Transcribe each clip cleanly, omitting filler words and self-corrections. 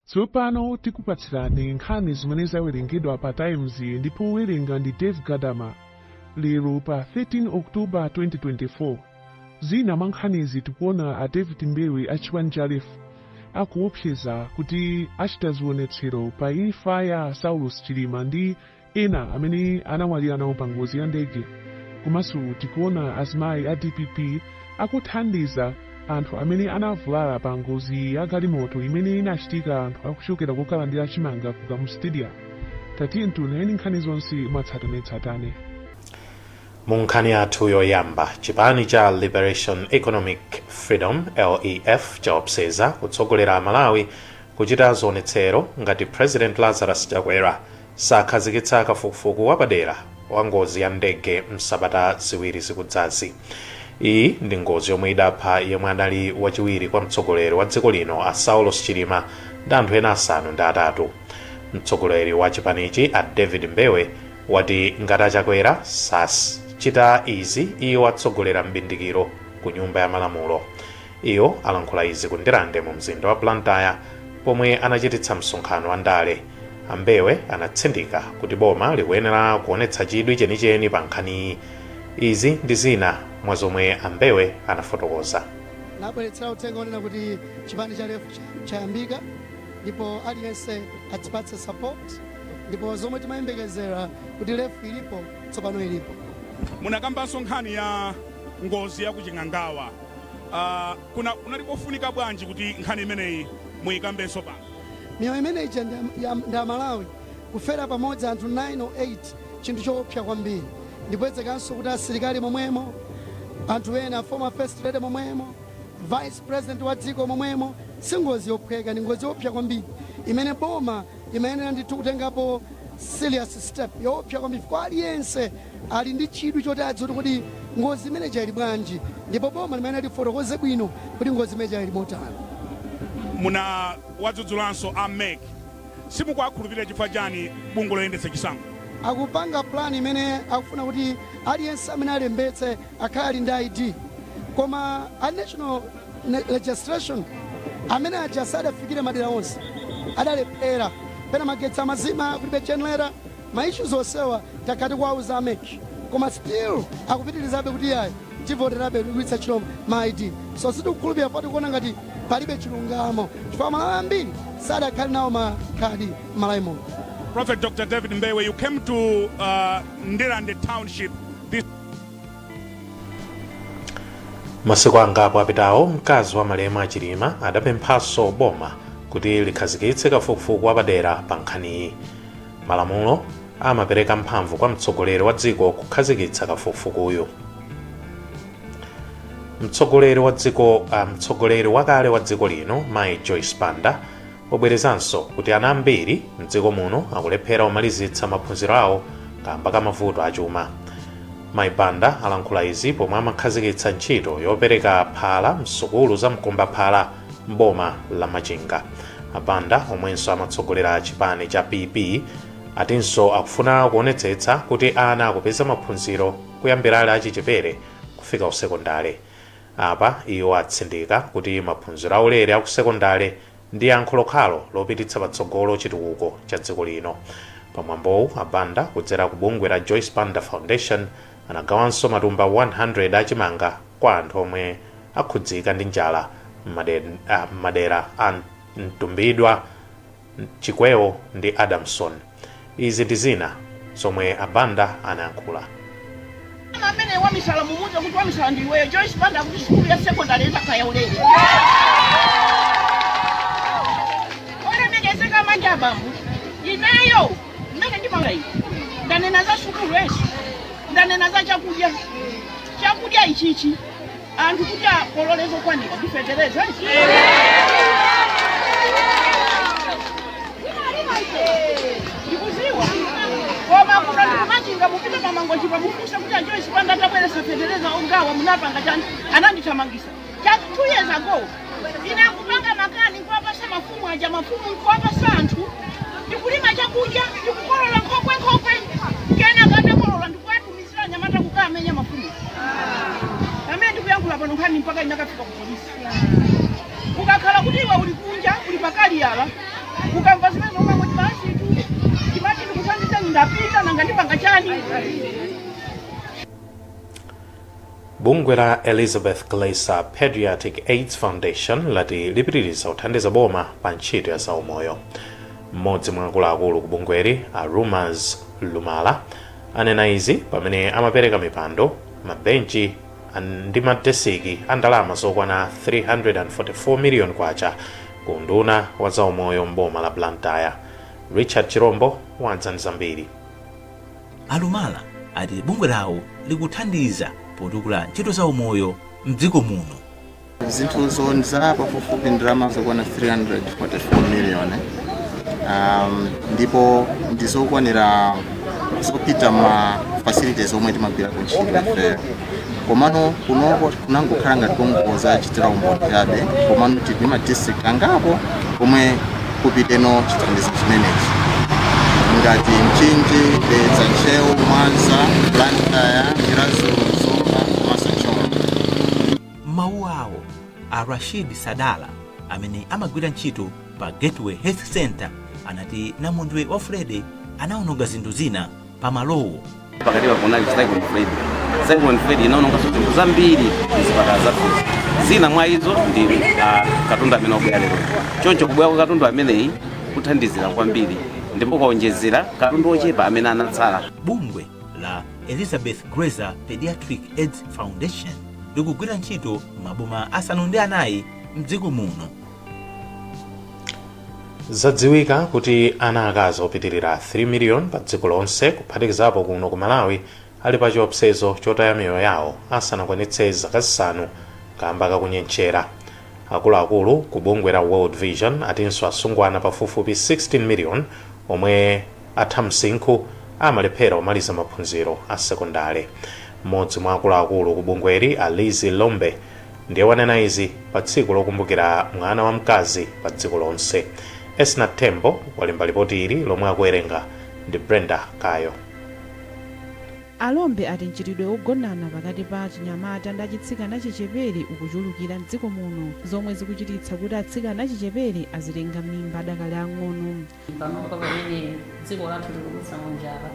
Tsopano tikupatsirani nkhani zimene zawerengedwa pa Times ndipo wowerenga ndi Dave Gadama. Lero pa 13 October 2024. Zina mwa nkhanizi tikuona a David Mbewe a chipani cha LEF akuopseza kuti achita zionetsero pa imfa ya Saulos Chilima ndi ena amene anamwalira nawo pa ngozi ya ndege. Komanso tikuona azimayi a dpp akuthandiza anthu amene anavulala pa ngozi ya galimoto imene inachitika anthu akuchokera kokalandira chimanga ku Kamuzu Stadium. Tatiyeni tioneni nkhani zonse mwatsatanetsatane. Mu nkhani yathu yoyamba, chipani cha Liberation Economic Freedom, LEF, chaopseza kutsogolera Amalawi kuchita zionetsero ngati President Lazarus Chakwera sakhazikitsa kafukufuku wapadera wa ngozi ya ndege msabata 2 zikudzazi. Iyi ndi ngozi yomwe idapha yemwe anali wachiwiri kwa mtsogoleri wa dziko lino a Saulos Chilima ndi anthu ena 8. Mtsogoleri wa chipanichi a David Mbewe wati ngati a Chakwera sachita izi iwo atsogolera m'bindikiro ku nyumba ya malamulo. Iwo alankhula izi ku Ndirande mu mzinda wa Blantyre pomwe anachititsa msonkhano wa ndale. A Mbewe anatsindika kuti boma likuyenera kuonetsa chidwi chenicheni pa nkhaniyi. Izi ndi zina mwa zomwe a Mbewe anafotokoza. Nabweretsera uthenga onena kuti chipani cha LEF chayambika ndipo aliyense atipatse support ndipo zomwe timayembekezera kuti LEF ilipo tsopano ilipo. Munakambanso nkhani ya ngozi ya ku Chikangawa. Kunali kofunika bwanji kuti nkhani imeneyi muyikambenso pano? Miyoyo imene ija ndi Amalawi kufera pamodzi anthu 9 or 8 chinthu choopsa kwambiri. Ndipwezekanso kuti asilikali momwemo, anthu ena, former first lady momwemo, vice president wa dziko momwemo. Si ngozi yophweka, ndi ngozi yoopsa kwambiri imene boma imayenera ndithu kutengapo serious step yoopsa kwambiri kwa aliyense ali ndi chidwi choti adziwe kuti ngozi imene ija ili bwanji, ndipo boma limayenera lifotokoze bwino kuti ngozi imene ija ili motani. Muna wadzudzulanso a MEC, simukuwakhulupirira chifukwa chani bungwe loyendetsa chisankho? Akupanga plan imene akufuna kuti aliyense amene alembetse akhale ali ndi ID, koma a national registration amene aja sadafikire madera onse, adalephera pena magetsi amazima, kulibe generator. Ma issues onsewa takhala tikuwauza a MEC, koma still akupitirizabe kuti yayi, tivoterabe kugwiritsa ntchito ma ID. So sitikukhulupirira poti tikuona ngati palibe chilungamo chifukwa Malawi ambiri sadakhale nawo makhadi m'Malawi muno. Prophet Dr. David Mbewe, you came to Ndirande Township this Masiku angapo apitawo, mkazi wa malemu a Chilima adapemphanso boma kuti likhazikitse kafukufuku wapadera pa nkhaniyi. Malamulo amapereka mphamvu kwa mtsogoleri wa dziko kukhazikitsa kafukufukuyu. Mtsogoleri wa dziko mtsogoleri wakale wa dziko lino Mayi Joyce Banda wabwerezanso kuti ana ambiri mdziko muno akulephera kumalizitsa maphunziro awo kamba ka mavuto achuma. Mayi Banda alankhula izi pomwe amakhazikitsa ntchito yopereka phala msukulu za mkombaphala m'boma la Machinga. A Banda, omwenso amatsogolera chipani cha PP, atinso akufuna kuonetsetsa kuti ana akupeza maphunziro kuyambira ali achichepere kufika kusekondale. Apa iwo atsindika kuti maphunziro aulere akusekondale ndi yankho lokhalo lopititsa patsogolo chitukuko cha dziko lino. Pamwambowu, a Banda kudzera ku bungwe la Joyce Banda Foundation anagawanso matumba 100 achimanga kwa anthu omwe akhudzika ndi njala m'madera a Mtumbidwa, Chikwewo ndi Adamson. Izi ndi zina zomwe a Banda anayankhula. Amene wamisala mumuuze kuti wamisala ndi iweyo. Joyce Banda akuti sukulu ya sekondari idzakhala yaulere. Olemekezeka manja abambo, ineyo mmene ndimanga ine ndanena za sukulu esi, ndanena za chakudya. Chakudya ichichi anthu kuti akolole zokwanira ndi fetereza. Ndikuziwa koma kuno ndi ku Machinga, mupite pa Mangochi pamufunse kuti a Joyce Banda atabweresa fetereza ogawa munapanga chani? Anandithamangisa cha 2 years ago. Ine akupanga makani nkuwapasa mafumu aja, mafumu nkuwapasa anthu, ndikulima chakudya, ndikukolola nkhokwe nkhokwe. Kenaka atakolola ndikuwatumizira anyamata kukamenya mafumu amene ndikuyankhula pano. Nkhani mpaka inakafika ku polisi. Ukakhala kuti iwe uli kunja, uli pakaliyala. Ukamva zimene umangoti basi tu, timati ndikuthandizeni, ndapita, nanga ndipanga chani? Bungwe la Elizabeth Glaser Pediatric AIDS Foundation lati lipitiriza kuthandiza boma pa ntchito ya zaumoyo. Mmodzi mwa akuluakulu ku bungweli, a Rumors Lumala, anena izi pamene amapereka mipando, mabenchi ndi madesiki a ndalama zokwana 344 million kwacha ku unduna wa zaumoyo m'boma la Blantyre. Richard Chirombo wadza ndi zambiri. A Lumala ati bungwe lawo likuthandiza potukula ntchito za umoyo mdziko muno. Zinthuzo za pafupifupi ndalama zokwana 344 million, ndipo ndizokwanira zopita ma facilities omwe timagwira ntchito ifeyo. Komano kunoko kunangokhala ngati kongozachitira umboni chabe, komano tili ndi ma district angapo komwe kupiteno chithandizo chimenechi, ngati Mchinji, Dedza, Ntcheu, Mwanza, Blantyre, Chiradzulu, Zomba komanso Thyolo. M'mawu awo, a Rashid Sadala amene amagwira ntchito pa Gateway Health Center anati namondwe wa Freddy anaononga zinthu zina pamalowo. Pakatipa kunali Cyclone Freddy. Cyclone Freddy inaononganso zinthu zambiri mzipatala zathuzi. Zina mwa izo ndi katundu amene wabwera lero. Choncho kubwera kwa katundu ameneyi kuthandizira kwambiri ndipo kwaonjezera katundu ochepa amene anatsala. Bungwe la Elizabeth Glaser Pediatric AIDS Foundation likugwira ntchito maboma 9 mdziko muno. Zadziwika kuti ana akazi opitirira 3 million pa dziko lonse, kuphatikizapo kuno ku Malawi, ali pa chiopsezo chotaya miyoyo yawo asanakwanitse zaka 5 kamba kakunyentchera. Akuluakulu ku bungwe la World Vision atinso asungwana pafupifupi 16 million omwe atha msinkhu amalephera kumaliza maphunziro a sekondale. Mmodzi mwa akuluakulu ku bungweli, a Lizzie Lombe, ndiye wanena izi pa tsiku lokumbukira mwana wamkazi pa dziko lonse. Esna Tembo walemba lipoti ili lomwe akuwerenga ndi Brenda Kayo. A Lombe ati mchitidwe wogonana pakati pa achinyamata ndi achitsikana achichepere ukuchulukira mdziko muno, zomwe zikuchititsa kuti atsikana achichepere azitenga mimba adakali ang'ono. Panopa pamene dziko lathu likudutsa mu njala,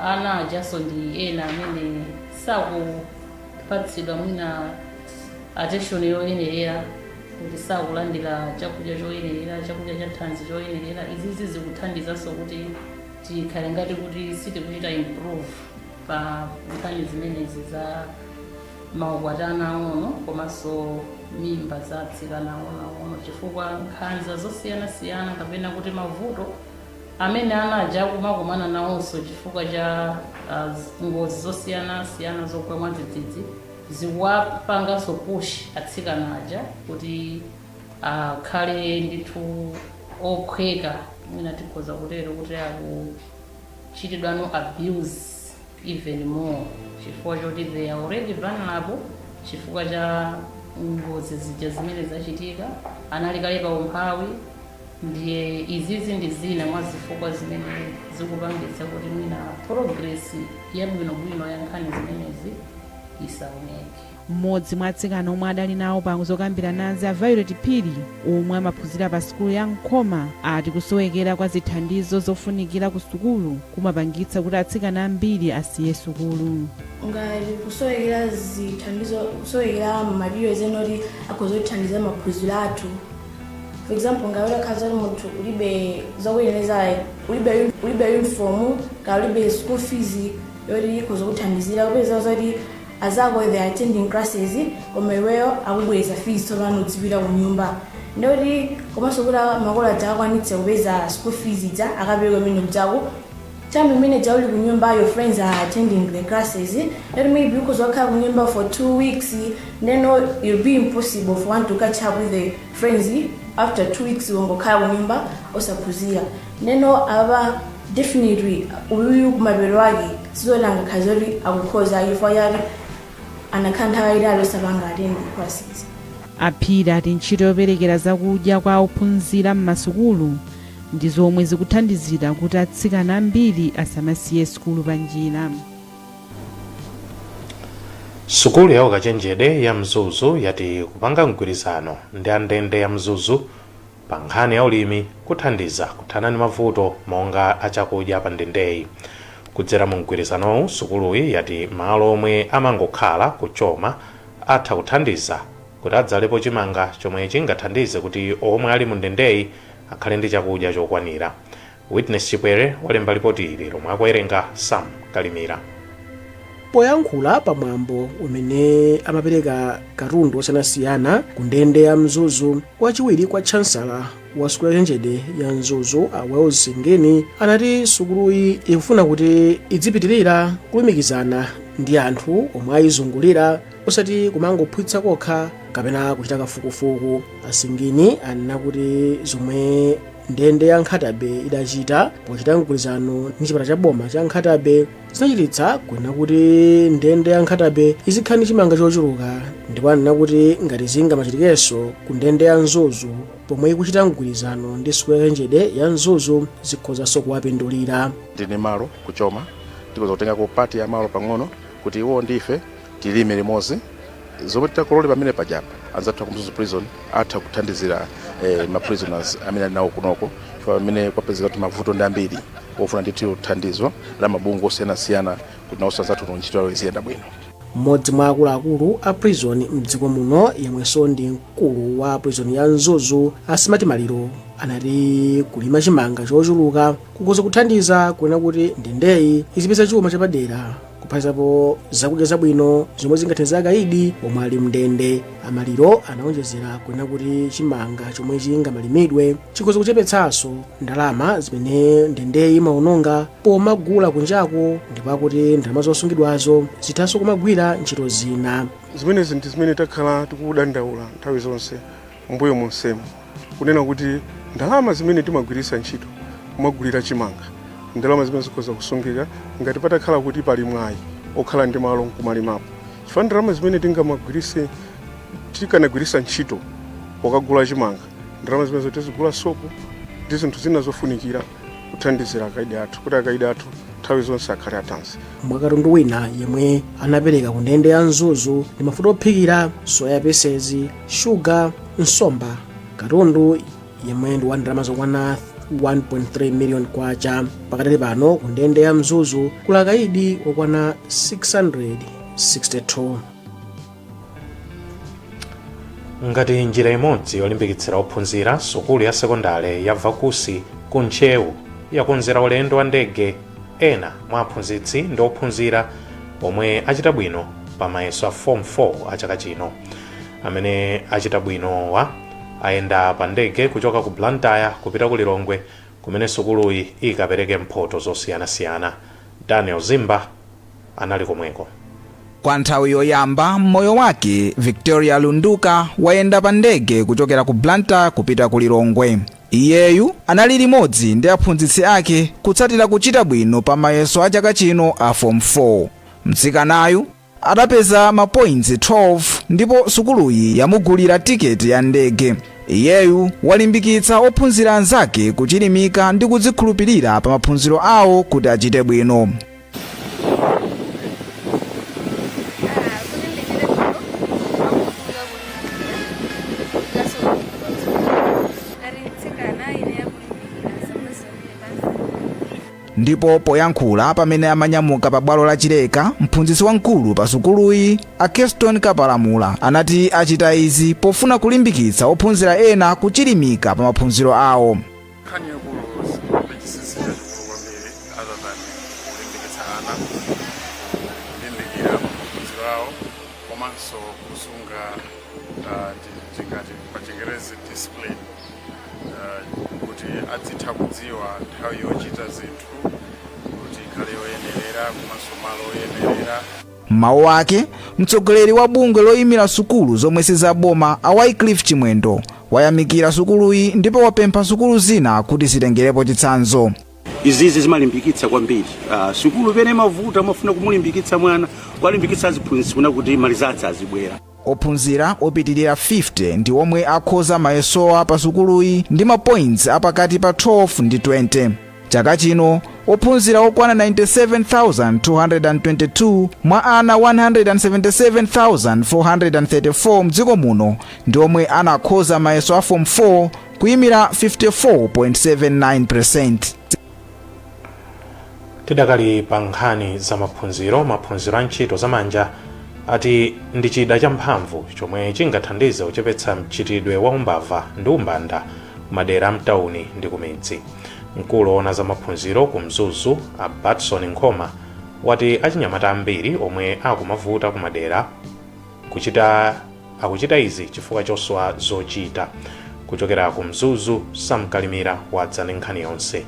ana ajaso ndi ena amene sakupatsidwa mwina attention yoyenerera, kuti sakulandira chakudya choyenerera, chakudya cha thanzi choyenerera. Izizi zikuthandizanso kuti tikhale ngati kuti sitikuchita improve pa nkhani zimenezi za maukwati ana ang'ono komanso mimba za atsikana ang'onoang'ono, chifukwa nkhanza zosiyanasiyana kapena kuti mavuto amene ana aja akumakumana nawonso chifukwa cha ngozi zosiyanasiyana zogwa mwadzidzidzi zikuwapanganso push atsikana aja kuti akhale ndithu ophweka, mwina tikhoza kutero kuti akuchitidwano abuse even more, chifukwa choti they are already vulnerable chifukwa cha ngozi zija zimene zachitika, anali kale pa umphawi. Ndiye izizi ndi zina mwa zifukwa zimene zikupangitsa kuti mwina progress yabwinobwino ya nkhani zimenezi isaoneke. Mmodzi mwa atsikana omwe adali nawo pa zokambiranazi, a Violet Phiri, omwe amaphunzira pa sukulu ya Nkhoma, ati kusowekera kwa zithandizo zofunikira ku sukulu kumapangitsa kuti atsikana ambiri asiye sukulu. Ngati kusowekera zithandizo, kusowekera materials ena oti akhoza kutithandiza maphunziro athu. For example, ngati utakhala zoti munthu ulibe zokuyenereza, like ulibe uniform, kaya ulibe school fees yoti ikhoza kuthandizira, kupeza zoti azako they are attending classes koma iweyo akubweza fees, tsopano uzipita ku nyumba. Ndoti komanso kuti makolo aja akwanitse kupeza school fees ija akapereka imene kujaku, time imene ja uli ku nyumba, your friends are attending the classes, then maybe ukhoza kukhala ku nyumba for 2 weeks, then it'll be impossible for one to catch up with the friends after 2 weeks wongokhala ku nyumba osaphunzira. Ndeno apa definitely uyuyu kumapeto ake sizoti angakhala zoti akukhoza, chifukwa chati anakhala nthawi yayitali osapanga attend classes. A Phiri ati ntchito yoperekera zakudya kwa ophunzira m'masukulu ndi zomwe zikuthandizira kuti atsikana ambiri asamasiye sukulu pa njira. Sukulu ya ukachenjede ya Mzuzu yati kupanga mgwirizano ndi andende ya Mzuzu Pa nkhani ya ulimi, kuthandiza kuthana ndi mavuto monga achakudya pa ndendeyi. Kudzera mu mgwirizanowu, sukuluyi yati malo omwe amangokhala kuchoma atha kuthandiza kuti adzalepo chimanga chomwe chingathandize kuti omwe ali mu ndendeyi akhale ndi chakudya chokwanira. Witness Chipwere walemba ripoti ili lomwe akuwerenga Sam Kalimira. Poyankhula pamwambo umene amapereka katundu osiyanasiyana ku ndende ya Mzuzu, wachiwiri kwa chancellor wa sukulu ya ukachenjede ya Mzuzu, a Wells Singini, anati sukuluyi ikufuna kuti idzipitirira kulumikizana ndi anthu omwe ayizungulira, osati kumangophunzitsa kokha kapena kuchita kafukufuku. Asingini anena kuti zomwe ndende ya Nkhata Bay idachita pochita mgwirizano ndi chipatala cha boma cha Nkhata Bay zinachititsa kunena kuti ndende ya Nkhata Bay izikhala ndi chimanga chochuluka, ndipo anena kuti ngati zingamachitikenso ku ndende ya Mzuzu pomwe ikuchita mgwirizano ndi sukulu ya ukachenjede ya Mzuzu, zikhozanso kuwapindulira. Tili malo kuchoma, tikhoza kutengako part ya malo pang'ono kuti iwo ndife tilime limodzi. Zomwe titakolole pamene pajapa, anzathu aku Mzuzu Prison atha kuthandizira ma prisoners amene ali nawo kunoko, chifukwa pamene kwapezeka kuti mavuto ndi ambiri ofuna ndithu thandizo la mabungwe osiyanasiyana kuti nawonso anzathu kuno ntchito yawo iziyenda bwino. Mmodzi mwa akuluakulu a prison mdziko muno, yemwenso ndi mkulu wa prison ya Mzuzu, Asimati Maliro, anati kulima chimanga chochuluka kukhoza kuthandiza kunena kuti ndendeyi izipeza chuma chapadera, kuphatikizapo zakudya zabwino zomwe zingathandize akaidi omwe ali mndende. Amaliro anaonjezera kunena kuti chimanga chomwe chingamalimidwe chikhoza kuchepetsanso ndalama zimene ndendeyi imaononga pomagula kunjako, ndipo akuti ndalama zosungidwazo zithanso kumagwira ntchito zina. Zimenezi ndi zimene takhala tikudandaula nthawi zonse mbuyo monsemu, kunena kuti ndalama zimene timagwiritsa ntchito kumagulira chimanga, ndalama zimene zikhoza kusungika ngati patakhala kuti pali mwayi okhala ndi malo nkumalimapo, chifukwa ndalama zimene tingamagwiritse, tikanagwiritsa ntchito pokagula chimanga, ndalama zimenezo tizigula sopo ndi zinthu zina zofunikira kuthandizira akaidi athu, kuti akaidi athu nthawi zonse akhale athanzi. Mwakatundu wina yemwe anapereka ku ndende ya Mzuzu ndi mafuta ophikira, soya pieces, shuga, nsomba, katundu yemwe ndi wa ndalama zokwana 1.3 million kwacha. Pakadali pano ku ndende ya Mzuzu kuli akaidi okwana 662. Ngati njira imodzi yolimbikitsira ophunzira, sukulu ya sekondale ya Vakusi ku Ntcheu yakonzera ulendo wa ndege ena mwa aphunzitsi ndi ophunzira omwe achita bwino pa mayeso a Form 4 a chaka chino. Amene achita bwinowa ayenda pa ndege kuchoka ku Blantyre kupita ku Lilongwe, kumene sukuluyi ikapereke mphoto zosiyanasiyana. Daniel Zimba anali komweko. Kwa nthawi yoyamba m'moyo wake, Victoria Lunduka wayenda pa ndege kuchokera ku Blantyre kupita ku Lilongwe. Iyeyu anali limodzi ndi aphunzitsi ake kutsatira kuchita bwino pa mayeso a chaka chino a Form 4. Mtsikanayu adapeza ma points 12 ndipo sukuluyi yamugulira tiketi ya ndege. Iyeyu walimbikitsa ophunzira anzake kuchilimika ndi kudzikhulupirira pa maphunziro awo kuti achite bwino. Kuti ndichite bwino pakufunika kulimbikira kaso ngati mtsikana ine yakulimbikira samazamire pansi. Ndipo poyankhula pamene amanyamuka pa bwalo la Chileka, mphunzitsi wamkulu pa sukuluyi, a Keston Kapalamula, anati achita izi pofuna kulimbikitsa ophunzira ena kuchilimika pa maphunziro awo. Nkhani yakulu, chinsinsi chachikulu kwambiri other than kulimbikitsa ana kulimbikira pa maphunziro awo komanso kusunga tingati pa Chingerezi discipline, kuti adzitha kudziwa nthawi yochita zinthu kuti ikhale yoyenerera komanso malo oyenerera. M'mawu ake, mtsogoleri wa bungwe loyimira sukulu zomwe sizaboma, a Wycliffe Chimwendo, wayamikira sukuluyi ndipo wapempha sukulu zina kuti zitengerepo chitsanzo. Izizi zimalimbikitsa kwambiri. Sukulu pene mavuta amafuna kumulimbikitsa mwana, kuwalimbikitsa aziphunzitsi kuna kuti ma results azibwera. Ophunzira opitirira 50 ndi omwe akhoza mayesowa pa sukuluyi ndi ma points apakati pa 12 ndi 20. Chaka chino ophunzira okwana 97,222 mwa ana 177,434 mdziko muno ndi omwe anakhoza mayeso a Form 4. Kuyimira 54.79%. Tidakali pa nkhani za maphunziro, maphunziro a ntchito zamanja ati ndi chida champhamvu chomwe chingathandize kuchepetsa mchitidwe wa umbava ndi umbanda kumadera amtawuni ndi kumidzi. Mkulu woona za maphunziro ku Mzuzu, a Batson Nkhoma, wati achinyamata ambiri omwe akumavuta kumadera kuchita akuchita izi chifukwa chosowa zochita. Kuchokera ku Mzuzu, Samkalimira wadza ndi nkhani yonse.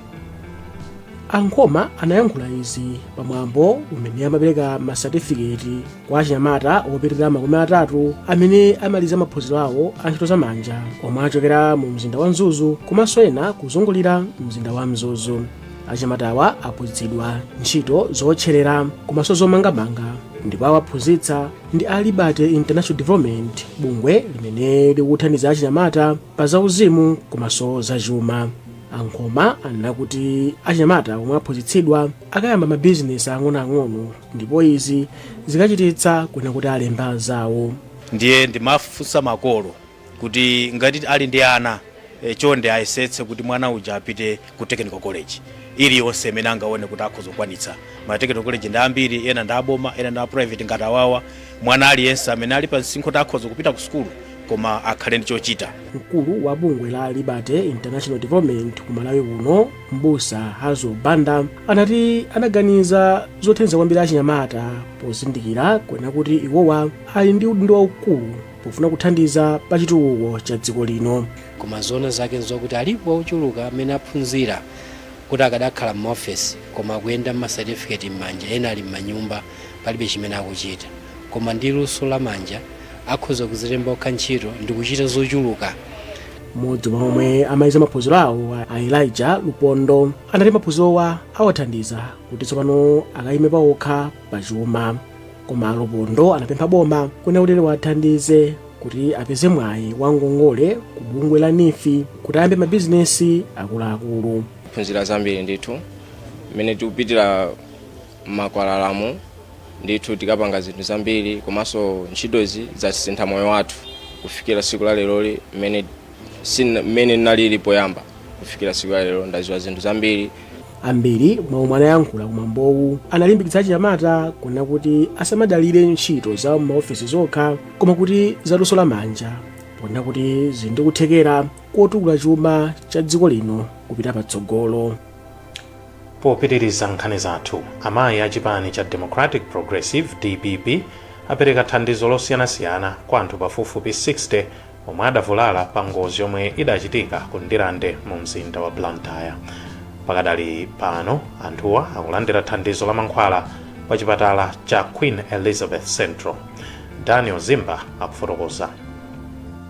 A Nkhoma anayankhula izi pamwambo umene amapereka masatifiketi kwa achinyamata opitirira 30 amene amaliza maphunziro awo a ntchito zamanja omwe achokera mu mzinda wa Mzuzu komanso ena kuzungulira mzinda wa Mzuzu. Achinyamatawa aphunzitsidwa ntchito zotcherera komanso zomangamanga, ndipo awaphunzitsa ndi a Liberty International Development, bungwe limene likuthandiza achinyamata pa zauzimu komanso zachuma. A Nkhoma anena kuti achinyamata omwe aphunzitsidwa akayamba mabizinesi ang'onoang'ono, ndipo izi zikachititsa kunena kuti alemba anzawo. Ndiye ndimafunsa makolo kuti ngati ali ndi ana, chonde ayesetse kuti mwana uja apite ku technical college iliyonse imene angaone kuti akhoza kukwanitsa. Ma technical college ndi ambiri, ena ndi aboma, ena ndi a private ngati awawa. Mwana aliyense amene ali pa msinkhu kuti akhoza kupita ku sukulu koma akhale ndi chochita. Mkulu wa bungwe la Liberty International Development ku Malawi kuno, Mbusa Hazo Banda, anati anaganiza zothandiza kwambiri achinyamata pozindikira kunena kuti iwowa ali ndi udindo waukulu pofuna kuthandiza pa chitukuko cha dziko lino. Koma zoona zake nzokuti alipo ochuluka amene aphunzira kuti akadakhala m'maofesi, koma akuyenda m'masatifiketi m'manja, ena ali m'manyumba, palibe chimene akuchita. Koma ndi luso lamanja akhoza kuzilemba okha ntchito ndi kuchita zochuluka. Mmodzi mwa omwe amaliza maphunziro awo, a Elijah Lupondo, anati maphunzirowa awathandiza kuti tsopano akayime pawokha pachuma. Koma Lupondo anapempha boma kunena kuti liwathandize kuti apeze mwayi wa ngongole ku bungwe la NEEF kuti ayambe mabizinesi akuluakulu. Phunzira zambiri ndithu mmene tikupitira m'makwalalamu, ndithu tikapanga zinthu zambiri, komanso ntchitozi zasintha moyo wathu kufikira tsiku la leroli. Mmene ndinalili poyamba kufikira tsiku la lero, ndaziwa zinthu zambiri. Ambiri mwa omwe anayankhula kumwambowu analimbikitsa achinyamata kunena kuti asamadalire ntchito za maofesi zokha, koma kuti zaluso lamanja, ponena kuti zili ndi kuthekera kotukula chuma cha dziko lino kupita patsogolo. Popitiriza nkhani zathu, amayi a chipani cha Democratic Progressive, DPP, apereka thandizo losiyanasiyana kwa anthu pafupifupi 60 omwe adavulala pa ngozi yomwe idachitika ku Ndirande mu mzinda wa Blantyre. Pakadali pano anthuwa akulandira thandizo la mankhwala pa chipatala cha Queen Elizabeth Central. Daniel Zimba akufotokoza.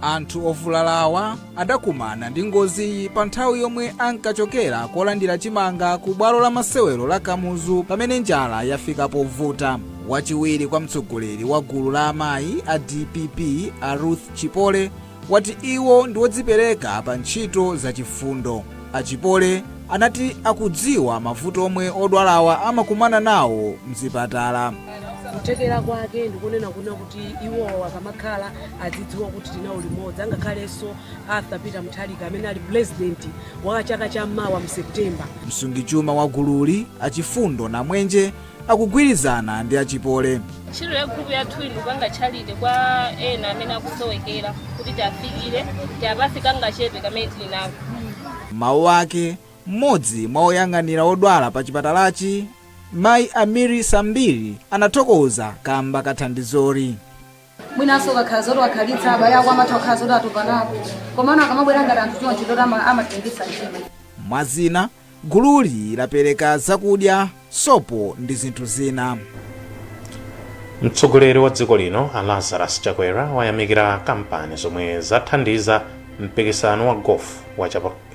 Anthu ovulalawa adakumana ndi ngoziyi pa nthawi yomwe ankachokera kolandira chimanga ku bwalo la masewero la Kamuzu pamene njala yafika povuta. Wachiwiri kwa mtsogoleri wa gulu la amayi a DPP, a Ruth Chipole, wati iwo ndi wodzipereka pa ntchito zachifundo. A Chipole anati akudziwa mavuto omwe odwalawa amakumana nawo mzipatala. Kuthekera kwake ndikunena kuna kuti iwowo akamakhala azidziwa kuti tinawo limodzi, angakhalenso Arthur Peter Mutharika amene ali president wa chaka cha mawa mu September. Msungichuma wa gululi, Achifundo Namwenje, akugwirizana ndi Achipole. Ntchito ya group yathu ndi kupanga charity kwa ena amene akusowekera kuti tiafikire, tiapase kangachepe kamene tili nako. Mawu ake, mmodzi mwa oyang'anira odwala pa chipatalachi, Mayi Amiri Sambiri, anathokoza kamba kathandizoli. Mwinanso kakhala zoti wakhalitsa abale ako, amatha kukhala zoti atopa nako, komano akamabwera ngati anthu chonchi, ndoti amatilimbitsa mtima. Mwazina, gululi lapereka zakudya, sopo ndi zinthu zina. Mtsogoleri wa dziko lino, a Lazarus Chakwera, wayamikira kampani zomwe zathandiza mpikisano wa golf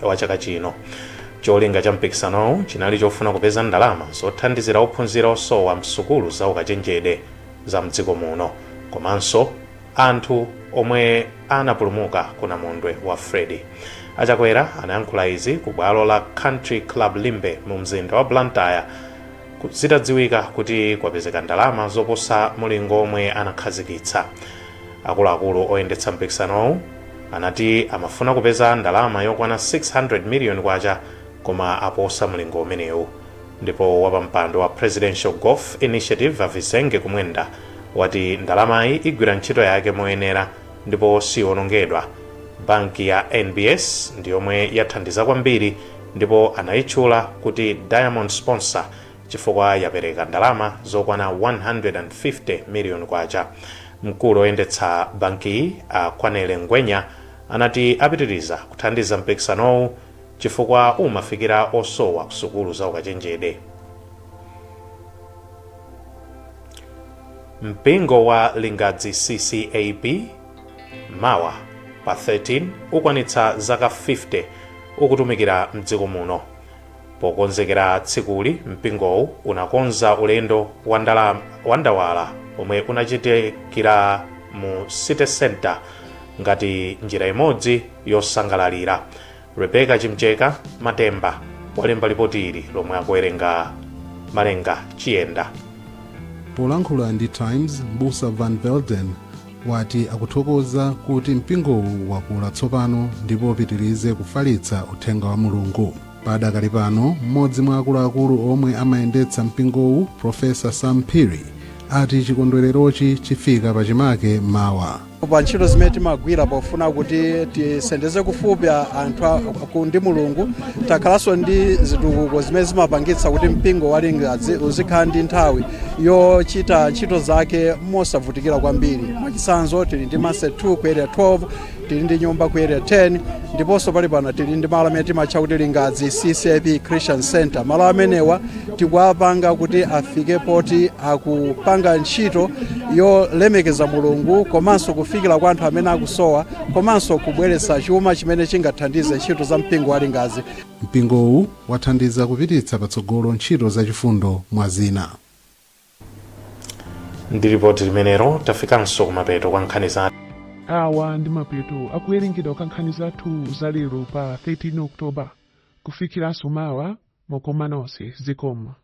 wa chaka chino. Cholinga cha mpikisanowu chinali chofuna kupeza ndalama zothandizira ophunzira osowa msukulu za ukachenjede za mdziko muno komanso anthu omwe anapulumuka ku namondwe wa Freddy. Achakwera anayankhula izi ku bwalo la Country Club Limbe mu mzinda wa Blantyre zitadziwika kuti kwapezeka ndalama zoposa mulingo omwe anakhazikitsa. Akuluakulu oyendetsa mpikisanowu Anati amafuna kupeza ndalama yokwana 600 million kwacha koma aposa mlingo umenewu. Ndipo wapampando wa Presidential Golf Initiative, a Vizenge Kumwenda, wati ndalamayi igwira ntchito yake moyenera ndipo siwonongedwa. Banki ya NBS ndi yomwe yathandiza kwambiri ndipo anayitchula kuti diamond sponsor chifukwa yapereka ndalama zokwana 150 million kwacha. Mkulu oyendetsa bankiyi, a Kwanele Ngwenya, anati apitiriza kuthandiza mpikisanowu chifukwa umafikira osowa kusukulu za ukachenjede. Mpingo wa Lingadzi CCAP mawa pa 13 ukwanitsa zaka 50 ukutumikira mdziko muno. Pokonzekera tsikuli, mpingowu unakonza ulendo wa ndawala omwe unachitikira mu City Centre ngati njira imodzi yosangalalira. Rebecca Chimcheka Matemba walemba lipoti ili lomwe akuwerenga Malenga Chiyenda. Polankhula ndi Times, Mbusa Van Velden wati akuthokoza kuti mpingowu wakula tsopano ndipo upitirize kufalitsa uthenga wa Mulungu. Padakali pano, mmodzi mwa akuluakulu omwe amayendetsa mpingowu, Professor Sam Phiri, ati chikondwererochi chifika pachimake mawa. Pa ntchito zimene timagwira pofuna kuti tisendeze kufupi anthu ndi Mulungu, takhalanso ndi zitukuko zimene zimapangitsa kuti mpingo wa Lingadzi uzikhala ndi nthawi yochita ntchito zake mosavutikira kwambiri. Mwachitsanzo, tili ndi ma set 2 ku Area 12, tili ndi nyumba ku Area 10, ndiponso pali pano tili ndi malo amene timatcha kuti Lingadzi CCAP Christian Center. Malo amenewa tikuwapanga kuti afike poti akupanga ntchito yolemekeza Mulungu komanso kufikira kwa anthu amene akusowa komanso kubweretsa chuma chimene chingathandize ntchito za mpingo wa Lingadzi. Mpingowu wathandiza kupititsa patsogolo ntchito zachifundo mwa zina. Ndi lipoti limenelo tafikanso kumapeto kwa nkhani za Awa ndi mapeto akuwerengedwa kwa nkhani zathu za lero pa 13 October. Kufikiranso mawa, mwakoma nonse, zikomo.